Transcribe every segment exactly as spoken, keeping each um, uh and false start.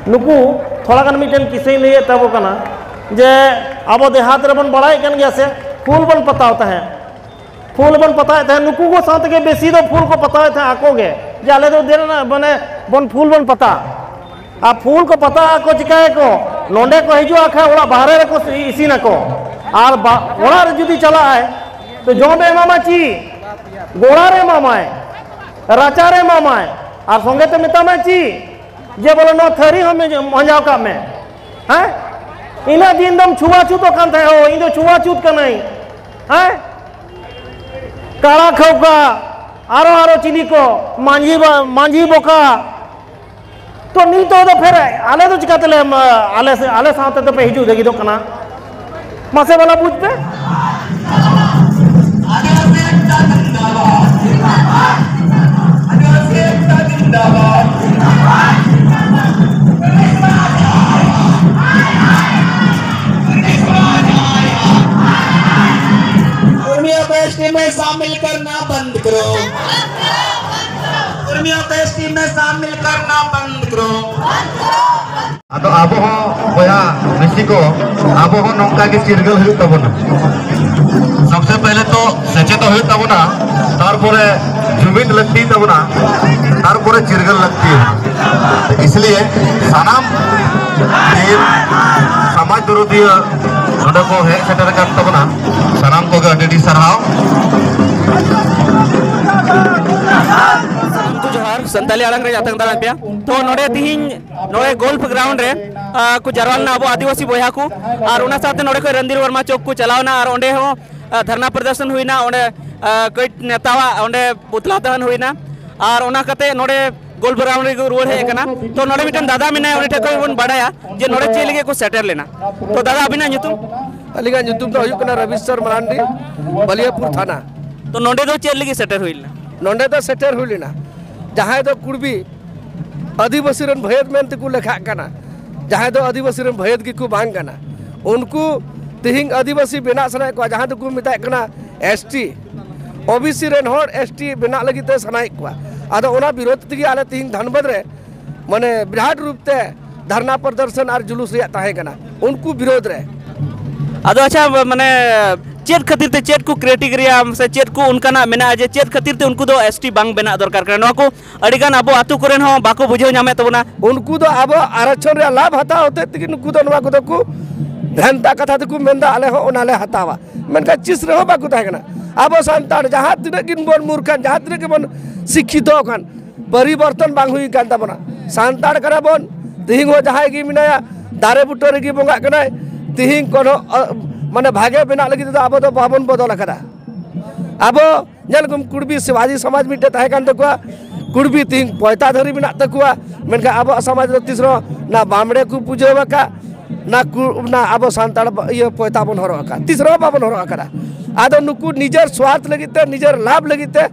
ᱱᱩᱠᱩ ᱛᱷᱚᱲᱟ ᱜᱟᱱ ᱢᱤᱫᱴᱮᱱ ᱠᱤᱥᱟᱹᱧ ᱞᱟᱹᱭᱮᱫ ᱛᱟᱵᱚ ᱠᱟᱱᱟ, ᱡᱮ ᱟᱵᱚ ᱫᱮᱦᱟᱛ ᱨᱮᱵᱚᱱ ᱵᱟᱲᱟᱭᱮᱫ ᱠᱟᱱ ᱜᱮᱭᱟ ᱥᱮ, ᱯᱷᱩᱞ ᱵᱚᱱ ᱯᱟᱛᱟᱣ ᱛᱟᱦᱮᱸᱫ, ᱯᱷᱩᱞ ᱵᱚᱱ ᱯᱟᱛᱟᱣᱮᱫ ᱛᱟᱦᱮᱸᱫ, ᱱᱩᱠᱩ ᱠᱚ ᱥᱟᱶ ᱛᱮᱜᱮ ᱵᱮᱥᱤ ᱫᱚ ᱯᱷᱩᱞ ᱠᱚ ᱯᱟᱛᱟᱣᱮᱫ ᱛᱟᱦᱮᱸᱫ ᱟᱠᱚ ᱜᱮ, ᱡᱮ ᱟᱞᱮ ᱫᱚ ᱫᱮ-, ᱢᱟᱱᱮ ᱵᱚᱱ ᱯᱷᱩᱞ ᱵᱚᱱ ᱯᱟᱛᱟ᱾ ᱟᱨ ᱯᱷᱩᱞ ᱠᱚ ᱯᱟᱛᱟᱜ ᱟᱠᱚ, ᱪᱤᱠᱟᱹᱭᱟᱠᱚ? ᱱᱚᱸᱰᱮ ᱠᱚ ᱦᱤᱡᱩᱜᱼᱟ, ᱠᱷᱟᱡ ᱚᱲᱟᱜ ᱵᱟᱦᱨᱮ ᱨᱮᱠᱚ ᱤᱥᱤᱱᱟᱠᱚ᱾ ᱟᱨ ᱵᱟ-, ᱚᱲᱟᱜ ᱨᱮ ᱡᱩᱫᱤ ᱪᱟᱞᱟᱜᱼᱟᱭ, ᱛᱚ ᱡᱚᱢ ᱮ ᱮᱢᱟᱢᱟ ᱪᱮᱫ? ᱜᱚᱲᱟ ᱨᱮ ᱮᱢᱟᱢᱟᱭ, ᱨᱟᱪᱟ ᱨᱮ ᱮᱢᱟᱢᱟᱭ, ᱟᱨ ᱥᱚᱸᱜᱮ ᱛᱮ ᱢᱮᱛᱟᱢᱟᱭ ᱪᱮᱫ? ᱡᱮ ᱵᱚᱞᱮ ᱱᱚᱣᱟ ᱛᱷᱟᱹᱨᱤ ᱦᱚᱸ ᱢᱟᱸᱡᱟᱣ ᱠᱟᱜ ᱢᱮ᱾ ᱦᱮᱸ? ᱤᱱᱟᱹ ᱫᱤᱱ ᱫᱚᱢ ᱪᱷᱩᱣᱟᱪᱷᱩᱛᱚᱜ ᱠᱟᱱ ᱛᱟᱦᱮᱸᱫ, "ᱳ, ᱤᱧ ᱫᱚ ᱪᱷᱩᱣᱟᱪᱷᱩᱛ ᱠᱟᱹᱱᱟᱹᱧ᱾" ᱦᱮᱸ? ᱠᱟᱲᱟ ᱠᱷᱟᱹᱣᱠᱟ, ᱟᱨᱚ, ᱟᱨᱚ ᱪᱤᱞᱤ ᱠᱚ, ᱢᱟᱹᱡᱷᱤ ᱵᱟ-, ᱢᱟᱹᱡᱷᱤ ᱵᱚᱠᱟ᱾ ᱛᱚ ᱱᱤᱛᱚᱜ ᱫᱚ ᱯᱷᱮᱨ ᱟᱞᱮ ᱫᱚ ᱪᱤᱠᱟᱹ ᱛᱮᱞᱮ, ᱟᱞᱮ ᱥᱮ-, ᱟᱞᱮ ᱥᱟᱶ ᱛᱮᱫᱚ ᱯᱮ ᱦᱤᱡᱩᱜ ᱞᱟᱹᱜᱤᱫᱚᱜ ᱠᱟᱱᱟ? ᱢᱟᱥᱮ ᱵᱟᱞᱟ ᱵᱩᱡᱽ ᱯᱮ᱾ उर्मिया को एसटी में शामिल करना बंद करो। उर्मिया को एसटी में शामिल करना बंद करो। ᱟᱫᱚ ᱟᱵᱚ ᱦᱚᱸ ᱵᱚᱭᱦᱟ ᱢᱤᱥᱤ ᱠᱚ, ᱟᱵᱚ ᱦᱚᱸ ᱱᱚᱝᱠᱟ ᱜᱮ ᱪᱤᱨᱜᱟᱹᱞ ᱦᱩᱭᱩᱜ ᱛᱟᱵᱚᱱᱟ᱾ सबसे पहले तो ᱥᱮᱪᱮᱫᱚᱜ ᱦᱩᱭᱩᱜ ᱛᱟᱵᱚᱱᱟ, ᱛᱟᱨᱯᱚᱨᱮ ᱡᱩᱢᱤᱫ ᱞᱟᱹᱠᱛᱤ ᱛᱟᱵᱚᱱᱟ, ᱛᱟᱨᱯᱚᱨᱮ ᱪᱤᱨᱜᱟᱹᱞ ᱞᱟᱹᱠᱛᱤ᱾ ᱤᱥᱞᱤᱭᱮ ᱥᱟᱱᱟᱢ ᱵᱤᱨ ᱥᱚᱢᱟᱡᱽ ᱫᱚᱨᱚᱫᱤᱭᱟᱹ ᱱᱚᱰᱮ ᱠᱚ ᱦᱮᱡ ᱥᱮᱴᱮᱨ ᱟᱠᱟᱱ ᱛᱟᱵᱚᱱᱟ, ᱥᱟᱱᱟᱢ ᱠᱚᱜᱮ ᱟᱹᱰᱤ ᱟᱹᱰᱤ ᱥᱟᱨᱦᱟᱣ᱾ ᱥᱟᱱᱟᱢ ᱠᱚ ᱡᱚᱦᱟᱨ, ᱥᱟᱱᱛᱟᱞᱤ ᱟᱲᱟᱝ ᱨᱮ ᱡᱟᱛᱟᱝ ᱫᱟᱨᱟᱢ ᱯᱮᱭᱟ᱾ ᱛᱚ ᱱᱚᱰᱮ ᱛᱤᱦᱤᱧ ᱱᱚᱰᱮ ᱜᱳᱞᱯᱷ ᱜᱨᱟᱣᱩᱱᱰ ᱨᱮ, ᱟ, ᱠᱚ ᱡᱟᱨᱣᱟ ᱞᱮᱱᱟ ᱟᱵᱚ ᱟᱹᱫᱤᱵᱟᱹᱥᱤ ᱵᱚᱭᱦᱟ ᱠᱚ, ᱟᱨ ᱚᱱᱟ ᱥᱟᱶᱛᱮ ᱱᱚᱰᱮ ᱠᱷᱚᱱ ᱨᱚᱱᱫᱷᱤᱨ ᱵᱚᱨᱢᱟ ᱪᱚᱠ ᱠᱚ ᱪᱟᱞᱟᱣ ᱮᱱᱟ, ᱟᱨ ᱚᱸᱰᱮ ᱦᱚᱸ, ᱟ, ᱫᱷᱟᱨᱱᱟ ᱯᱨᱚᱫᱚᱨᱥᱚᱱ ᱦᱩᱭᱱᱟ, ᱚᱸᱰᱮ, ᱟ, ᱠᱟᱹᱡ ᱱᱮᱛᱟᱣᱟᱜ ᱚᱸᱰᱮ ᱯᱩᱛᱞᱟ ᱫᱚᱦᱚᱱ ᱦᱩᱭᱱᱟ, ᱟᱨ ᱚᱱᱟ ᱠᱟᱛᱮ ᱱᱚᱰᱮ ᱜᱳᱞᱯᱷ ᱜᱨᱟᱣᱩᱱᱰ ᱨᱮᱠᱚ ᱨᱩᱣᱟᱹᱲ ᱦᱮᱡ ᱟᱠᱟᱱᱟ᱾ ᱛᱚ ᱱᱚᱰᱮ ᱢᱤᱫᱴᱮᱱ ᱫᱟᱫᱟ ᱢᱮᱱᱟᱭᱟ, ᱩᱱᱤ ᱴᱷᱮᱱ ᱠᱷᱚᱱ ᱵᱚᱱ ᱵᱟᱰᱟᱭᱟ ᱡᱮ ᱱᱚᱰᱮ ᱪᱮᱫ ᱞᱟᱹᱜᱤᱫ ᱠᱚ ᱥᱮᱴᱮᱨ ᱞᱮᱱᱟ᱾ ᱛᱚ ᱫᱟᱫᱟ, ᱟᱹᱵᱤᱱᱟᱜ ᱧᱩᱛᱩᱢ? ᱟᱹᱞᱤᱧᱟᱜ ᱧᱩᱛᱩᱢ ᱫᱚ ᱦᱩᱭᱩᱜ ᱠᱟᱱᱟ ᱨᱚᱵᱤᱥᱥᱚᱨ ᱢᱟᱨᱟᱱᱰᱤ, ᱵᱟᱞᱤᱭᱟᱯᱩᱨ ᱛᱷᱟᱱᱟ᱾ ᱛᱚ ᱱᱚᱰᱮ ᱫᱚ ᱪᱮᱫ ᱞᱟᱹᱜᱤᱫ ᱥᱮᱴᱮᱨ ᱦᱩᱭ ᱞᱮᱱᱟ? ᱱᱚᱰᱮ ᱫᱚ ᱥᱮᱴᱮᱨ ᱦᱩᱭ ᱞᱮᱱᱟ, ᱡᱟᱦᱟᱸᱭ ᱫᱚ ᱠᱩᱲᱵᱤ ᱟᱹᱫᱤᱵᱟᱹᱥᱤ ᱨᱮᱱ ᱵᱷᱟᱹᱭᱟᱹᱫ ᱢᱮᱱ ᱛᱮᱠᱚ ᱞᱮᱠᱷᱟᱜ ᱠᱟᱱᱟ, ᱡᱟᱦᱟᱸᱭ ᱫᱚ ᱟᱹᱫᱤᱵᱟᱹᱥᱤ ᱨᱮᱱ ᱵᱷᱟᱹᱭᱟᱹᱫ ᱜᱮᱠᱚ ᱵᱟᱝ ᱠᱟᱱᱟ, ᱩᱱᱠᱩ ᱛᱮᱦᱮᱧ ᱟᱹᱫᱤᱵᱟᱹᱥᱤ ᱵᱮᱱᱟᱜ ᱥᱟᱱᱟᱭᱮᱫ ᱠᱚᱣᱟ, ᱡᱟᱦᱟᱸ ᱫᱚᱠᱚ ᱢᱮᱛᱟᱜ ᱠᱟᱱᱟ ᱮᱥᱴᱤ, ᱳᱵᱤᱥᱤ ᱨᱮᱱ ᱦᱚᱲ ᱮᱥᱴᱤ ᱵᱮᱱᱟᱜ ᱞᱟᱹᱜᱤᱫ ᱛᱮ ᱥᱟᱱᱟᱭᱮᱫ ᱠᱚᱣᱟ᱾ ᱟᱫᱚ ᱚᱱᱟ ᱵᱤᱨᱳᱫᱷ ᱛᱮᱜᱮ ᱟᱞᱮ ᱛᱮᱦᱮᱧ ᱫᱷᱟᱱᱵᱟᱫᱽ ᱨᱮ ᱢᱟᱱᱮ ᱵᱤᱨᱟᱴ ᱨᱩᱯ ᱛᱮ ᱫᱷᱟᱨᱱᱟ ᱯᱨᱚᱫᱚᱨᱥᱚᱱ ᱟᱨ ᱡᱩᱞᱩᱥ ᱨᱮᱭᱟᱜ ᱛᱟᱦᱮᱸ ᱠᱟᱱᱟ ᱩᱱᱠᱩ ᱵᱤᱨᱳᱫᱷ ᱨᱮ᱾ ᱟᱫᱚ ᱟᱪᱪᱷᱟ, ᱢᱟᱱᱮ ᱪᱮᱫ ᱠᱷᱟᱹᱛᱤᱨ ᱛᱮ, ᱪᱮᱫ ᱠᱚ ᱠᱨᱟᱭᱴᱮᱨᱤᱭᱟ ᱥᱮ ᱪᱮᱫ ᱠᱚ ᱚᱱᱠᱟᱱᱟᱜ ᱢᱮᱱᱟᱜᱼᱟ ᱡᱮ ᱪᱮᱫ ᱠᱷᱟᱹᱛᱤᱨ ᱛᱮ ᱩᱱᱠᱩ ᱫᱚ ᱮᱥ ᱴᱤ ᱵᱟᱝ ᱵᱮᱱᱟᱜ ᱫᱚᱨᱠᱟᱨ ᱠᱟᱱᱟ? ᱱᱚᱣᱟ ᱠᱚ ᱟᱹᱰᱤᱜᱟᱱ ᱟᱵᱚ ᱟᱛᱳ ᱠᱚᱨᱮᱱ ᱦᱚᱸ ᱵᱟᱠᱚ ᱵᱩᱡᱷᱟᱹᱣ ᱧᱟᱢᱮᱫ ᱛᱟᱵᱚᱱᱟ᱾ ᱩᱱᱠᱩ ᱫᱚ ᱟᱵᱚ ᱟᱨᱚᱪᱷᱚᱱ ᱨᱮᱭᱟᱜ ᱞᱟᱵᱷ ᱦᱟᱛᱟᱣ ᱦᱚᱛᱮᱡ ᱛᱮᱜᱮ ᱱᱩᱠᱩ ᱫᱚ ᱱᱚᱣᱟ ᱠᱚᱫᱚ ᱠᱚ ᱵᱷᱮᱱᱛᱟ ᱠᱟᱛᱷᱟ ᱛᱮᱠᱚ ᱢᱮᱱᱫᱟ, "ᱟᱞᱮ ᱦᱚᱸ ᱚᱱᱟ ᱞᱮ ᱦᱟᱛᱟᱣᱟ", ᱢᱮᱱᱠᱷᱟᱱ ᱪᱤᱥ ᱨᱮᱦᱚᱸ ᱵᱟᱠᱚ ᱛᱟᱦᱮᱸ ᱠᱟᱱᱟ᱾ ᱟᱵᱚ ᱥᱟᱱᱛᱟᱲ ᱡᱟᱦᱟᱸ ᱛᱤᱱᱟᱹᱜ ᱜᱮ ᱵᱚᱱ ᱢᱩᱨᱠᱷᱟᱱ, ᱡᱟᱦᱟᱸ ᱛᱤᱱᱟᱹᱜ ᱜᱮᱵᱚᱱ ᱥᱤᱠᱠᱷᱤᱛᱚ ᱟᱠᱟᱱ, ᱯᱚᱨᱤᱵᱚᱨᱛᱚᱱ ᱵᱟᱝ ᱦᱩᱭ ᱟᱠᱟᱱ ᱛᱟᱵᱚᱱᱟ᱾ ᱥᱟᱱᱛᱟᱲ ᱠᱟᱱᱟ ᱵᱚᱱ, ᱛᱤᱦᱤᱧ ᱦᱚᱸ ᱡᱟᱦᱟᱸᱭ ᱜᱮ ᱢᱮᱱᱟᱭᱟ, ᱫᱟᱨᱮ ᱵᱩᱴᱟᱹ ᱨᱮᱜᱮ ᱵᱚᱸᱜᱟᱜ ᱠᱟᱱᱟᱭ᱾ ᱛᱤᱦᱤᱧ ᱠᱳᱱᱳ, ᱟ, ᱢᱟᱱᱮ ᱵᱷᱟᱜᱮ ᱵᱮᱱᱟᱜ ᱞᱟᱹᱜᱤᱫ ᱛᱮᱫᱚ ᱟᱵᱚ ᱫᱚ ᱵᱟᱵᱚᱱ ᱵᱚᱫᱚᱞ ᱟᱠᱟᱫᱟ᱾ ᱟᱵᱚ ᱧᱮᱞ ᱠᱚᱢ, ᱠᱩᱲᱵᱤ ᱥᱮᱵᱟᱡᱤ ᱥᱚᱢᱟᱡᱽ ᱢᱤᱫᱴᱮᱡ ᱛᱟᱦᱮᱸ ᱠᱟᱱ ᱛᱟᱠᱚᱣᱟ, ᱠᱩᱲᱵᱤ ᱛᱤᱦᱤᱧ ᱯᱚᱭᱛᱟ ᱫᱷᱟᱹᱨᱤ ᱢᱮᱱᱟᱜ ᱛᱟᱠᱚᱣᱟ, ᱢᱮᱱᱠᱷᱟᱱ ᱟᱵᱚᱣᱟᱜ ᱥᱚᱢᱟᱡᱽ ᱫᱚ ᱛᱤᱥ ᱨᱮᱦᱚᱸ ᱱᱟ ᱵᱟᱢᱲᱮ ᱠᱚ ᱯᱩᱡᱟᱹ ᱟᱠᱟᱫ, ᱱᱟ ᱠᱩ-, ᱱᱟ ᱟᱵᱚ ᱥᱟᱱᱛᱟᱲ ᱵᱟ-, ᱤᱭᱟᱹ ᱯᱚᱭᱛᱟ ᱵᱚᱱ ᱦᱚᱨᱚᱜ ᱟᱠᱟᱫ, ᱛᱤᱥ ᱨᱮᱦᱚᱸ ᱵᱟᱵᱚᱱ ᱦᱚᱨᱚᱜ ᱟᱠᱟᱫᱟ᱾ ᱟᱫᱚ ᱱᱩᱠᱩ ᱱᱤᱡᱮᱨ ᱥᱣᱟᱨᱛᱷ ᱞᱟᱹᱜᱤᱫ ᱛᱮ, ᱱᱤᱡᱮᱨ ᱞᱟᱵᱷ ᱞᱟᱹᱜᱤᱫ ᱛᱮ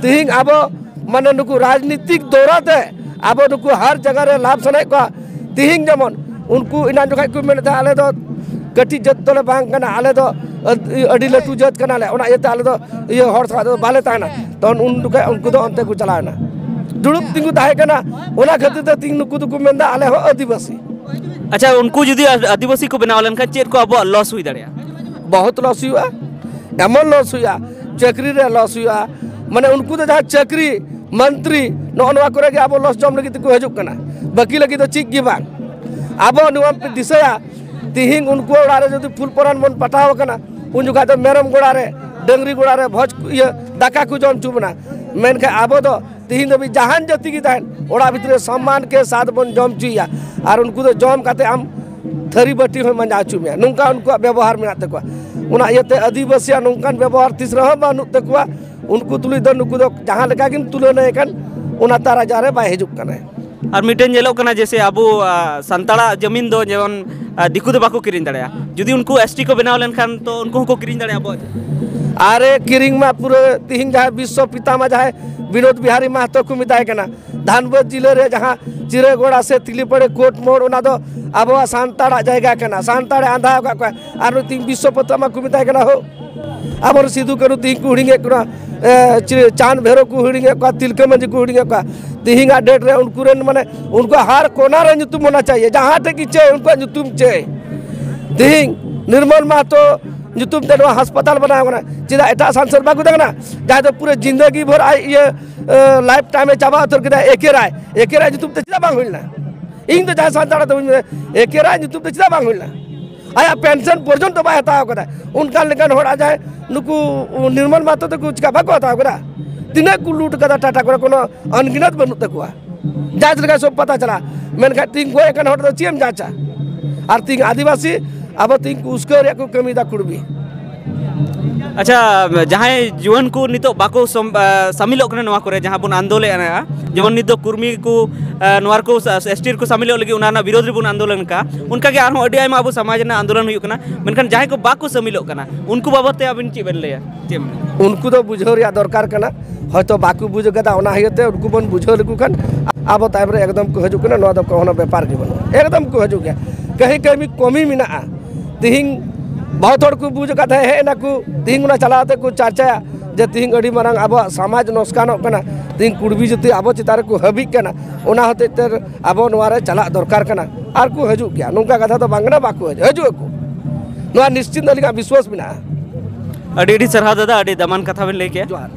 ᱛᱤᱦᱤᱧ ᱟᱵᱚ ᱢᱟᱱᱮ ᱱᱩᱠᱩ ᱨᱟᱡᱽᱱᱤᱛᱤᱠ ᱫᱚᱣᱨᱟ ᱛᱮ ᱟᱵᱚ ᱱᱩᱠᱩ ᱦᱟᱨ ᱡᱟᱭᱜᱟ ᱨᱮ ᱞᱟᱵᱷ ᱥᱟᱱᱟᱭᱮᱫ ᱠᱚᱣᱟ᱾ ᱛᱤᱦᱤᱧ ᱡᱮᱢᱚᱱ ᱩᱱᱠᱩ ᱮᱱᱟᱱ ᱡᱚᱠᱷᱟᱡ ᱠᱚ ᱢᱮᱱᱮᱫ ᱛᱟᱦᱮᱸ, "ᱟᱞᱮ ᱫᱚ ᱠᱟᱹᱴᱤᱡ ᱡᱟᱹᱛ ᱫᱚᱞᱮ ᱵᱟᱝ ᱠᱟᱱᱟ, ᱟᱞᱮ ᱫᱚ ᱟᱹᱰᱤ ᱞᱟᱹᱴᱩ ᱡᱟᱹᱛ ᱠᱟᱱᱟᱞᱮ, ᱚᱱᱟ ᱤᱭᱟᱹᱛᱮ ᱟᱞᱮ ᱫᱚ ᱤᱭᱟᱹ ᱦᱚᱲ ᱥᱟᱞᱟᱜ ᱫᱚ ᱵᱟᱞᱮ ᱛᱟᱦᱮᱱᱟ", ᱛᱚ ᱩᱱ ᱡᱚᱠᱷᱟᱡ ᱩᱱᱠᱩ ᱫᱚ ᱚᱱᱛᱮ ᱠᱚ ᱪᱟᱞᱟᱣ ᱮᱱᱟ, ᱫᱩᱲᱩᱵ ᱛᱤᱸᱜᱩ ᱛᱟᱦᱮᱸ ᱠᱟᱱᱟ᱾ ᱚᱱᱟ ᱠᱷᱟᱹᱛᱤᱨ ᱛᱮ ᱛᱤᱦᱤᱧ ᱱᱩᱠᱩ ᱫᱚᱠᱚ ᱢᱮᱱᱫᱟ, "ᱟᱞᱮ ᱦᱚᱸ ᱟᱹᱫᱤᱵᱟᱹᱥᱤ"᱾ ᱟᱪᱪᱷᱟ, ᱩᱱᱠᱩ ᱡᱩᱫᱤ ᱟᱹᱫᱤᱵᱟᱹᱥᱤ ᱠᱚ ᱵᱮᱱᱟᱣ ᱞᱮᱱᱠᱷᱟᱱ ᱪᱮᱫ ᱠᱚ ᱟᱵᱚᱣᱟᱜ ᱞᱚᱥ ᱦᱩᱭ ᱫᱟᱲᱮᱭᱟᱜᱼᱟ? ᱵᱚᱦᱩᱛ ᱞᱚᱥ ᱦᱩᱭᱩᱜᱼᱟ, ᱮᱢᱚᱱ ᱞᱚᱥ ᱦᱩᱭᱩᱜᱼᱟ, ᱪᱟᱹᱠᱨᱤ ᱨᱮ ᱞᱚᱥ ᱦᱩᱭᱩᱜᱼᱟ᱾ ᱢᱟᱱᱮ ᱩᱱᱠᱩ ᱫᱚ ᱡᱟᱦᱟᱸ ᱪᱟᱹᱠᱨᱤ ᱢᱚᱱᱛᱨᱤ, ᱱᱚᱜᱼᱚ ᱱᱚᱣᱟ ᱠᱚᱨᱮ ᱜᱮ ᱟᱵᱚ ᱞᱚᱥ ᱡᱚᱢ ᱞᱟᱹᱜᱤᱫ ᱛᱮᱠᱚ ᱦᱤᱡᱩᱜ ᱠᱟᱱᱟ, ᱵᱟᱹᱠᱤ ᱞᱟᱹᱜᱤᱫ ᱫᱚ ᱪᱮᱫ ᱜᱮ ᱵᱟᱝ᱾ ᱟᱵᱚ ᱱᱚᱣᱟ ᱯᱮ ᱫᱤᱥᱟᱹᱭᱟ, ᱛᱤᱦᱤᱧ ᱩᱱᱠᱩ ᱚᱲᱟᱜ ᱨᱮ ᱡᱩᱫᱤ ᱯᱷᱩᱞ ᱯᱚᱨᱟᱱ ᱵᱚᱱ ᱯᱟᱴᱟᱣ ᱟᱠᱟᱱᱟ, ᱩᱱ ᱡᱚᱠᱷᱟᱡ ᱫᱚ ᱢᱮᱨᱚᱢ ᱜᱚᱲᱟ ᱨᱮ, ᱰᱟᱹᱝᱨᱤ ᱜᱚᱲᱟ ᱨᱮ ᱵᱷᱚᱡᱽ ᱤᱭᱟᱹ ᱫᱟᱠᱟ ᱠᱚ ᱡᱚᱢ ᱦᱚᱪᱚ ᱵᱚᱱᱟ᱾ ᱢᱮᱱᱠᱷᱟᱱ ᱟᱵᱚ ᱫᱚ ᱛᱤᱦᱤᱧ ᱫᱷᱟᱹᱵᱤᱡ ᱡᱟᱦᱟᱱ ᱡᱟᱹᱛᱤ ᱜᱮ ᱛᱟᱦᱮᱱ, ᱚᱲᱟᱜ ᱵᱷᱤᱛᱨᱤ ᱨᱮ ᱥᱚᱢᱢᱟᱱ ᱠᱮ ᱥᱟᱛ ᱵᱚᱱ ᱡᱚᱢ ᱦᱚᱪᱚᱭᱮᱭᱟ, ᱟᱨ ᱩᱱᱠᱩ ᱫᱚ ᱡᱚᱢ ᱠᱟᱛᱮ ᱟᱢ ᱛᱷᱟᱹᱨᱤ ᱵᱟᱹᱴᱤ ᱦᱚᱸᱭ ᱢᱟᱸᱡᱟᱣ ᱦᱚᱪᱚ ᱢᱮᱭᱟ᱾ ᱱᱚᱝᱠᱟ ᱩᱱᱠᱩᱣᱟᱜ ᱵᱮᱵᱚᱦᱟᱨ ᱢᱮᱱᱟᱜ ᱛᱟᱠᱚᱣᱟ᱾ ᱚᱱᱟ ᱤᱭᱟᱹᱛᱮ ᱟᱹᱫᱤᱵᱟᱹᱥᱤᱭᱟᱜ ᱱᱚᱝᱠᱟᱱ ᱵᱮᱵᱚᱦᱟᱨ ᱛᱤᱥ ᱨᱮᱦᱚᱸ ᱵᱟᱹᱱᱩᱜ ᱛᱟᱠᱚᱣᱟ᱾ ᱩᱱᱠᱩ ᱛᱩᱞᱩᱡ ᱫᱚ ᱱᱩᱠᱩ ᱫᱚ ᱡᱟᱦᱟᱸ ᱞᱮᱠᱟ ᱜᱮᱢ ᱛᱩᱞᱟᱹᱣ ᱞᱟᱹᱭ ᱠᱟᱱ, ᱚᱱᱟ ᱛᱟᱨᱟᱡᱟ ᱨᱮ ᱵᱟᱭ ᱦᱤᱡᱩᱜ ᱠᱟᱱᱟᱭ᱾ ᱟᱨ ᱢᱤᱫᱴᱮᱱ ᱧᱮᱞᱚᱜ ᱠᱟᱱᱟ, ᱡᱮᱭᱥᱮ ᱟᱵᱚ, ᱟ, ᱥᱟᱱᱛᱟᱲᱟᱜ ᱡᱟᱹᱢᱤᱱ ᱫᱚ ᱡᱮᱢᱚᱱ, ᱟ, ᱫᱤᱠᱩ ᱫᱚ ᱵᱟᱠᱚ ᱠᱤᱨᱤᱧ ᱫᱟᱲᱮᱭᱟᱜᱼᱟ᱾ ᱡᱩᱫᱤ ᱩᱱᱠᱩ ᱮᱥ ᱴᱤ ᱠᱚ ᱵᱮᱱᱟᱣ ᱞᱮᱱᱠᱷᱟᱱ, ᱛᱚ ᱩᱱᱠᱩ ᱦᱚᱸᱠᱚ ᱠᱤᱨᱤᱧ ᱫᱟᱲᱮᱭᱟᱜᱼᱟ ᱟᱵᱚᱣᱟᱜ ᱡᱟᱹᱢᱤᱱ᱾ ᱟᱨᱮ ᱠᱤᱨᱤᱧ ᱢᱟ ᱯᱩᱨᱟᱹ ᱛᱤᱦᱤᱧ ᱡᱟᱦᱟᱸᱭ ᱵᱤᱥᱥᱚ ᱯᱤᱛᱟᱢᱟ ᱡᱟᱦᱟᱸᱭ ᱵᱤᱱᱳᱫ ᱵᱤᱦᱟᱨᱤ ᱢᱟᱦᱟᱛᱚ ᱠᱚ ᱢᱮᱛᱟᱭ ᱠᱟᱱᱟ, ᱫᱷᱟᱱᱵᱟᱫᱽ ᱡᱤᱞᱟᱹ ᱨᱮ ᱡᱟᱦᱟᱸ ᱪᱤᱨᱟᱹᱜᱚᱲᱟ ᱥᱮ ᱛᱤᱞᱤᱯᱟᱲᱤ ᱠᱳᱨᱴ ᱢᱳᱲ, ᱚᱱᱟ ᱫᱚ ᱟᱵᱚᱣᱟᱜ ᱥᱟᱱᱛᱟᱲᱟᱜ ᱡᱟᱭᱜᱟ ᱠᱟᱱᱟ, ᱥᱟᱱᱛᱟᱲᱮ ᱟᱸᱫᱷᱟ ᱟᱠᱟᱫ ᱠᱚᱣᱟ᱾ ᱟᱨ ᱱᱩᱭ ᱛᱤᱦᱤᱧ ᱵᱤᱥᱥᱚ ᱯᱤᱛᱟᱢᱟ ᱠᱚ ᱢᱮᱛᱟᱭ ᱠᱟᱱᱟ, ᱦᱳ, ᱟᱵᱚᱨᱮᱱ ᱥᱤᱫᱩ ᱠᱟᱹᱱᱦᱩ ᱛᱤᱦᱤᱧ ᱠᱚ ᱦᱤᱲᱤᱧᱮᱫ ᱠᱚᱣᱟ, ᱮ, ᱪᱤ-, ᱪᱟᱸᱫᱽ ᱵᱷᱮᱨᱚ ᱠᱚ ᱦᱤᱲᱤᱧᱮᱫ ᱠᱚᱣᱟ, ᱛᱤᱞᱠᱟᱹ ᱢᱟᱹᱡᱷᱤ ᱠᱚ ᱦᱤᱲᱤᱧᱮᱫ ᱠᱚᱣᱟ᱾ ᱛᱤᱦᱤᱧᱟᱜ date ᱨᱮ ᱩᱱᱠᱩ ᱨᱮᱱ, ᱢᱟᱱᱮ, ᱩᱱᱠᱩᱣᱟᱜ ᱦᱟᱨ ᱠᱚᱱᱟ ᱨᱮ ᱧᱩᱛᱩᱢ ᱦᱳᱱᱟ ᱪᱟᱦᱤᱭᱮ, ᱡᱟᱦᱟᱸ ᱴᱷᱮᱡ ᱜᱮ ᱪᱟᱹᱭ, ᱩᱱᱠᱩᱣᱟᱜ ᱧᱩᱛᱩᱢ ᱪᱟᱹᱭ᱾ ᱛᱤᱦᱤᱧ ᱱᱤᱨᱢᱚᱞ ᱢᱟᱦᱟᱛᱚ ᱧᱩᱛᱩᱢ ᱛᱮ ᱱᱚᱣᱟ ᱦᱟᱥᱯᱟᱛᱟᱞ ᱵᱮᱱᱟᱣ ᱠᱟᱱᱟ, ᱪᱮᱫᱟᱜ ᱮᱴᱟᱜ ᱥᱟᱝᱥᱚᱫ ᱵᱟᱠᱚ ᱛᱟᱦᱮᱸ ᱠᱟᱱᱟ? ᱡᱟᱦᱟᱸᱭ ᱫᱚ ᱯᱩᱨᱟᱹ ᱡᱤᱱᱫᱮᱜᱤ ᱵᱷᱳᱨ ᱟᱡ ᱤᱭᱟᱹ, ᱮ, life time ᱮ ᱪᱟᱵᱟ ᱩᱛᱟᱹᱨ ᱠᱮᱫᱟ, ᱮ ᱠᱮ ᱨᱟᱭ, ᱮ ᱠᱮ ᱨᱟᱭ ᱧᱩᱛᱩᱢ ᱛᱮ ᱪᱮᱫᱟᱜ ᱵᱟᱝ ᱦᱩᱭ ᱞᱮᱱᱟ? ᱤᱧ ᱫᱚ ᱡᱟᱦᱟᱸᱭ ᱥᱟᱱᱛᱟᱲ ᱫᱚ ᱵᱟᱹᱧ ᱢᱮᱱᱟ, ᱮ ᱠᱮ ᱨᱟᱭ ᱧᱩᱛᱩᱢ ᱛᱮ ᱪᱮᱫᱟᱜ ᱵᱟᱝ ᱦᱩᱭ ᱞᱮᱱᱟ? ᱟᱭᱟᱜ pension ᱯᱚᱨᱡᱚᱱᱛᱚ ᱵᱟᱭ ᱦᱟᱛᱟᱣ ᱠᱟᱫᱟ᱾ ᱚᱱᱠᱟᱱ ᱞᱮᱠᱟᱱ ᱦᱚᱲ ᱟᱨ ᱡᱟᱦᱟᱸᱭ ᱱᱩᱠᱩ ᱱᱤᱨᱢᱚᱞ ᱢᱟᱦᱟᱛᱚ ᱛᱟᱠᱚ ᱪᱤᱠᱟ ᱵᱟᱠᱚ ᱦᱟᱛᱟᱣ ᱠᱟᱫᱟ? ᱛᱤᱱᱟᱹᱜ ᱠᱚ ᱞᱩᱴ ᱠᱟᱫᱟ ᱴᱟᱴᱟ ᱠᱚᱨᱮ, ᱠᱳᱱᱳ ᱟᱱᱜᱤᱱᱟᱹᱛ ᱵᱟᱹᱱᱩᱜ ᱛᱟᱠᱚᱣᱟ᱾ ᱡᱟᱸᱪ ᱞᱮᱠᱷᱟᱱ ᱥᱚᱵ ᱯᱟᱛᱟ ᱪᱟᱞᱟᱜᱼᱟ᱾ ᱢᱮᱱᱠᱷᱟᱱ ᱛᱤᱦᱤᱧ ᱜᱚᱡ ᱟᱠᱟᱱ ᱦᱚᱲ ᱫᱚ ᱪᱮᱫ ᱮᱢ ᱡᱟᱸᱪᱟ? ᱟᱨ ᱛᱤᱦᱤᱧ ᱟᱹᱫᱤᱵᱟᱹᱥᱤ ᱟᱵᱚ ᱛᱤᱦᱤᱧ ᱠᱚ ᱩᱥᱠᱟᱹᱣ ᱨᱮᱭᱟᱜ ᱠᱚ ᱠᱟᱹᱢᱤᱭᱮᱫᱟ ᱠᱩᱲᱵᱤ᱾ ᱟᱪᱪᱷᱟ, ᱡᱟᱦᱟᱸᱭ ᱡᱩᱣᱟᱹᱱ ᱠᱚ ᱱᱤᱛᱚᱜ ᱵᱟᱠᱚ ᱥᱚᱢ-, ᱟ, ᱥᱟᱢᱤᱞᱚᱜ ᱠᱟᱱᱟ ᱱᱚᱣᱟ ᱠᱚᱨᱮ, ᱡᱟᱦᱟᱸ ᱵᱚᱱ ᱟᱱᱫᱳᱞᱚᱱᱮᱫᱼᱟ, ᱡᱮᱢᱚᱱ ᱱᱤᱛ ᱫᱚ ᱠᱩᱨᱢᱤ ᱠᱚ, ᱟ, ᱱᱚᱣᱟ ᱨᱮᱠᱚ ᱥᱟ-, ᱮᱥ ᱴᱤ ᱨᱮᱠᱚ ᱥᱟᱢᱤᱞᱚᱜ ᱞᱟᱹᱜᱤᱫ, ᱚᱱᱟ ᱨᱮᱱᱟᱜ ᱵᱤᱨᱳᱫᱷ ᱨᱮᱵᱚᱱ ᱟᱱᱫᱳᱞᱚᱱ ᱠᱟᱜᱼᱟ, ᱚᱱᱠᱟᱜᱮ ᱟᱨᱦᱚᱸ ᱟᱹᱰᱤ ᱟᱭᱢᱟ ᱟᱵᱚ ᱥᱚᱢᱟᱡᱽ ᱨᱮᱱᱟᱜ ᱟᱱᱫᱳᱞᱚᱱ ᱦᱩᱭᱩᱜ ᱠᱟᱱᱟ, ᱢᱮᱱᱠᱷᱟᱱ ᱡᱟᱦᱟᱸᱭ ᱠᱚ ᱵᱟᱠᱚ ᱥᱟᱢᱤᱞᱚᱜ ᱠᱟᱱᱟ, ᱩᱱᱠᱩ ᱵᱟᱵᱚᱫ ᱛᱮ ᱟᱵᱤᱱ ᱪᱮᱫ ᱵᱮᱱ ᱞᱟᱹᱭᱟ? ᱪᱮᱫ ᱮᱢ ᱞᱟᱹᱭᱟ? ᱩᱱᱠᱩ ᱫᱚ ᱵᱩᱡᱷᱟᱹᱣ ᱨᱮᱭᱟᱜ ᱫᱚᱨᱠᱟᱨ ᱠᱟᱱᱟ, ᱦᱚᱭᱛᱳ ᱵᱟᱠᱚ ᱵᱩᱡᱽ ᱠᱟᱫᱟ, ᱚᱱᱟ ᱤᱭᱟᱹᱛᱮ ᱩᱱᱠᱩ ᱵᱚᱱ ᱵᱩᱡᱷᱟᱹᱣ ᱞᱮᱠᱚ ᱠᱷᱟᱱ ᱟᱵᱚ ᱛᱟᱭᱚᱢ ᱨᱮ ᱮᱠᱫᱚᱢ ᱠᱚ ᱦᱤᱡᱩᱜ ᱠᱟᱱᱟ, ᱱᱚᱣᱟ ᱫᱚ ᱠᱳᱱᱳ ᱵᱮᱯᱟᱨ ᱜᱮ ᱵᱟᱹᱱᱩᱜᱼᱟ, ᱮᱠᱫᱚᱢ ᱠᱚ ᱦᱤᱡᱩᱜ ᱜᱮᱭᱟ᱾ ᱠᱟᱹᱦᱤ ᱠᱟᱹᱢᱤ ᱠᱚᱢᱤ ᱢᱮᱱᱟᱜᱼᱟ᱾ ᱛᱤᱦᱤᱧ ᱵᱚᱦᱩᱛ ᱦᱚᱲ ᱠᱚ ᱵᱩᱡᱽ ᱟᱠᱟᱫ ᱛᱟᱦᱮᱸᱫ, ᱦᱮᱡ ᱮᱱᱟ ᱠᱚ, ᱛᱤᱦᱤᱧ ᱚᱱᱟ ᱪᱟᱞᱟᱣ ᱠᱟᱛᱮ ᱠᱚ ᱪᱟᱨᱪᱟᱭᱟ ᱡᱮ ᱛᱤᱦᱤᱧ ᱟᱹᱰᱤ ᱢᱟᱨᱟᱝ ᱟᱵᱚᱣᱟᱜ ᱥᱚᱢᱟᱡᱽ ᱱᱚᱥᱠᱟᱱᱚᱜ ᱠᱟᱱᱟ, ᱛᱤᱦᱤᱧ ᱠᱩᱲᱵᱤ ᱡᱟᱹᱛᱤ ᱟᱵᱚ ᱪᱮᱛᱟᱱ ᱨᱮᱠᱚ ᱦᱟᱹᱵᱤᱜ ᱠᱟᱱᱟ, ᱚᱱᱟ ᱦᱚᱛᱮᱡ ᱛᱮ ᱟᱵᱚ ᱱᱚᱣᱟ ᱨᱮ ᱪᱟᱞᱟᱜ ᱫᱚᱨᱠᱟᱨ ᱠᱟᱱᱟ᱾ ᱟᱨ ᱠᱚ ᱦᱤᱡᱩᱜ ᱜᱮᱭᱟ, ᱱᱚᱝᱠᱟ ᱠᱟᱛᱷᱟ ᱫᱚ ᱵᱟᱝ ᱠᱟᱱᱟ, ᱵᱟᱠᱚ ᱦᱤᱡᱩᱜ, ᱦᱤᱡᱩᱜ ᱟᱠᱚ, ᱱᱚᱣᱟ ᱱᱤᱥᱪᱤᱛ ᱟᱹᱞᱤᱧᱟᱜ ᱵᱤᱥᱣᱟᱥ ᱢᱮᱱᱟᱜᱼᱟ᱾ ᱟᱹᱰᱤ ᱟᱹᱰᱤ ᱥᱟᱨᱦᱟᱣ ᱫᱟᱫᱟ, ᱟᱹᱰᱤ ᱫᱟᱢᱟᱱ ᱠᱟᱛᱷᱟ ᱵᱮᱱ ᱞᱟᱹᱭ ᱠᱮᱜᱼᱟ᱾ ᱡᱚᱦᱟᱨ᱾